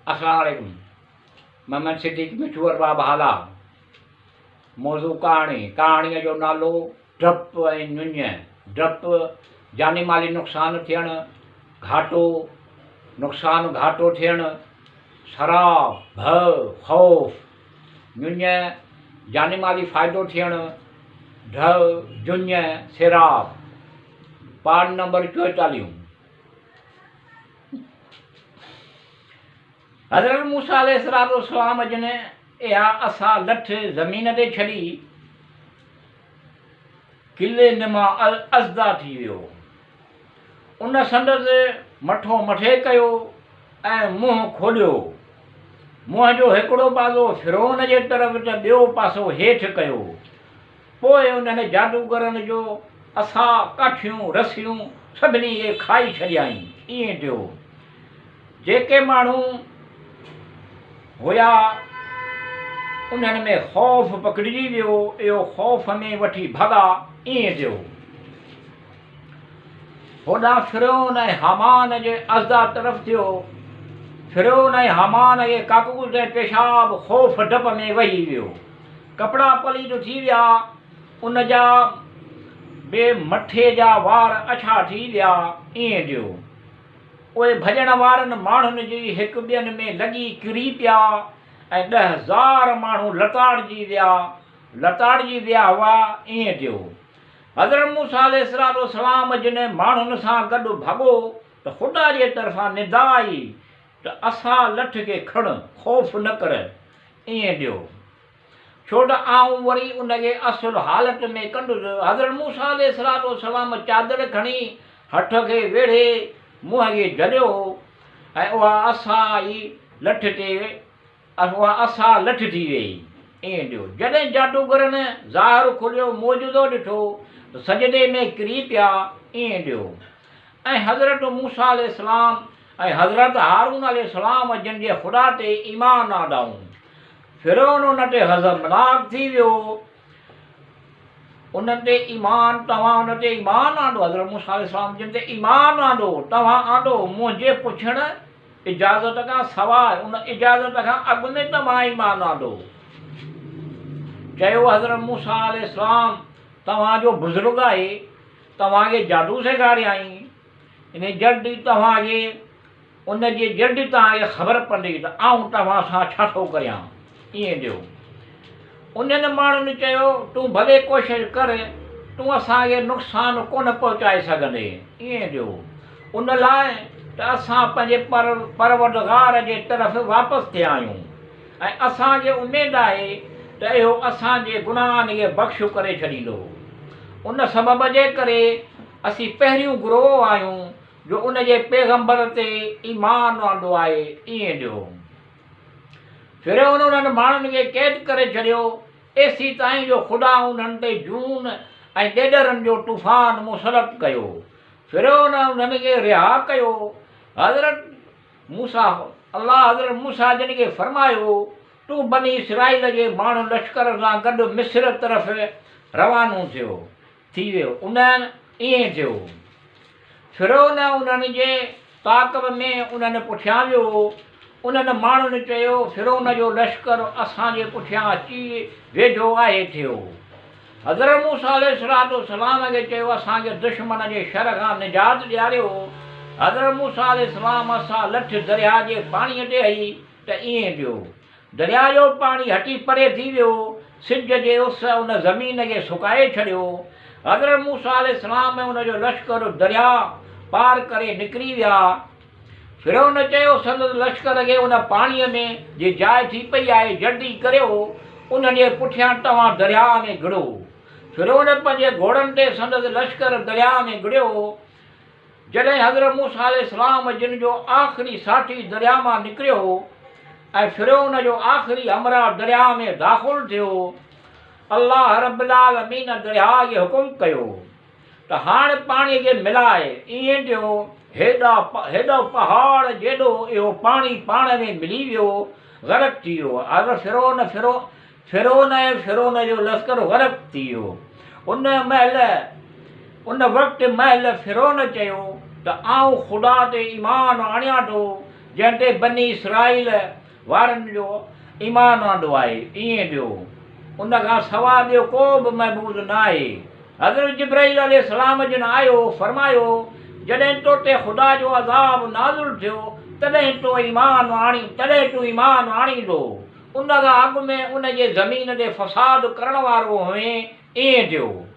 السلام عليڪم محمد صديق مٺو ارباب هالا موضوع ڪهاڻي ڪهاڻيء جو نالو ڊپ ۽ نڃ ڊپ جاني مالي نقصان ٿيڻ گهاٽو نقصان گهاٽو ٿيڻ سراب ڀؤ خوف نڃ جاني مالي فائدو ٿيڻ ڍء جڃ سيراب پارٽ نمبر چوئيتاليهون. حضرت موسيٰ عليه الصلوة والسلام جن اها عصا لٺ زمين تي ڇڏي، قلعي نما ازدا ٿي ويو. ان سندس مٿو مٿي ڪيو ۽ منهن کوليو. منهن جو هڪڙو پاسو فرعون جي طرف ته ٻيو پاسو هيٺ ڪيو. پوء انهن جادوگرن جو عصا، ڪاٺيون، رسيون سڀني کي کائي ڇڏيائين. ائين ٿيو. جيڪي ماڻهو هيا، انهن ۾ خوف پکڙجي ويو، اهو خوف ۾ وٺي ڀڳا. ائين ٿيو. هوڏانهن فرعون ۽ هامان جي ازدا طرف ٿيو. فرعون ۽ هامان کي ڪاڪوس ۽ پيشاب خوف ڊپ ۾ وهي ويو. ڪپڙا پليت ٿي ويا، ان جا به مٿي جا وار اڇا ٿي ويا. ائين ٿيو. اهي ڀڄڻ وارن ماڻهن جي هڪ ٻين ۾ لڳي ڪري پيا ۽ 10,000 ماڻهو لتاڙجي ويا، لتاڙجي ويا هئا. ائين ٿيو. حضرت موسيٰ عليه الصلوة والسلام جن ماڻهن سان گڏ ڀڳو ته خدا جي طرفان ندا آئي ته عصا لٺ کي کڻ، خوف نه ڪر، ائين ڏيو. ڇو ته آئون وري ان کي اصل حالت ۾ ڪندس. حضرت موسيٰ عليه الصلوة والسلام چادر کڻي هٺ کي ويڙهي منهن کي جهليو ۽ اها عصا ئي لٺ تي اها عصا لٺ ٿي ويئي. ائين ڏيو. جڏهن جادوگرن ظاهر کليو معجزو ڏٺو ته سجدي ۾ ڪري پيا. ائين ڏيو. ۽ حضرت موسيٰ عليه السلام ۽ حضرت هارون عليه السلام جن جي خدا تي ايمان آندائون. فرعون ان تي غضبناڪ ٿي ويو. انهن تي ايمان، توهان ان تي ايمان آندو، حضرت موسيٰ عليه السلام جن تي ايمان آندو، توهان آندو، منهنجي پڇڻ، اجازت کان سواء، ان اجازت کان اڳ ۾ توهان ايمان آندو. چيو حضرت موسيٰ عليه السلام، توهان جو بزرگ آهي، توهان کي جادو سيکاريائين، انهي جلد ئي توهان کي ان جي جلد ئي توهان کي خبر پوندي ته آئون توهان سان ڇا ٿو ڪريان. ائين ڏيو. انهن ماڻهن چيو، تون ڀلي ڪوشش ڪر، تون اسان کي نقصان ڪونه پهچائي سگهندين. ائين ڏيو. ان لاء ته اسان پنهنجي پروردگار جي طرف واپس ٿيا آهيون ۽ اسان کي اميد آهي ته اهو اسان جي گناهن کي بخش ڪري ڇڏيندو. ان سبب جي ڪري اسين پهريون گروهه آهيون جو ان جي پيغمبر تي ايمان آندو آهي. ائين ڏيو. فرعون انهن ماڻهن کي قيد ڪري ڇڏيو، ايسيتائين جو خدا انهن تي جون ۽ ڏيڏرن جو طوفان مسلط ڪيو. فرعون انهن کي رها ڪيو. حضرت موسيٰ، الله حضرت موسيٰ جن کي فرمايو، تون بني اسرائيل جي ماڻهن لشڪر سان گڏ مصر طرف روانو ٿيو. ٿي ويو. انهن ائين ٿيو. فرعون انهن جي تعاقب ۾ انهن پٺيان ويو. انهن ماڻهن چيو، فرعون جو لشڪر اسان جي پٺيان اچي ويجهو آهي ٿيو. حضرت موسيٰ عليه الصلوة والسلام کي چيو، اسان کي دشمن جي شر کان نجات ڏياريو. حضرت موسيٰ عليه السلام عصا لٺ درياء جي پاڻيء تي هئي ته ائين ٿيو. درياء جو پاڻي هٽي پري ٿي ويو، سج جي اس ان زمين کي سڪائي ڇڏيو. حضرت موسيٰ عليه السلام ۽ ان جو لشڪر درياء پار ڪري نڪري ويا. فرعون چيو، سندس لشڪر کي ان پاڻيء ۾ جي جاء ٿي پئي آهي، جلدي ڪريو، انهن جي پٺيان توهان درياء ۾ گهڙو. فرعون پنهنجي گهوڙن تي سندس لشڪر درياء ۾ گهڙيو. جڏهن حضرت موسيٰ عليه السلام جن جو آخري ساٿي درياء مان نڪريو ۽ فرعون جو آخري همراهه درياء ۾ داخل ٿيو، الله رب العالمين درياء کي حڪم ڪيو ته هاڻ پاڻي کي ملاء، ائين ٿيو هيڏا هيڏو پهاڙ جيڏو اهو پاڻي پاڻ ۾ ملي ويو، غرق ٿي ويو. حضرت فرعون فرعون ۽ فرعون جو لشڪر غرق ٿي ويو. ان مهل ان وقت مهل فرعون چيو ته آئون خدا تي ايمان آڻيان ٿو جنهن تي بني اسرائيل وارن جو ايمان آندو آهي، ائين ڏيو. ان کان سوا ٻيو ڪو به معبود ناهي. حضرت جبرائيل عليه السلام جن آيو، فرمايو، جڏهن تو تي خدا جو عذاب نازل ٿيو، تڏهن تو ايمان آڻي، تڏهن تون ايمان آڻيندو. ان کان اڳ ۾ ان جي زمين تي فساد ڪرڻ وارو هئين، ائين ٿيو.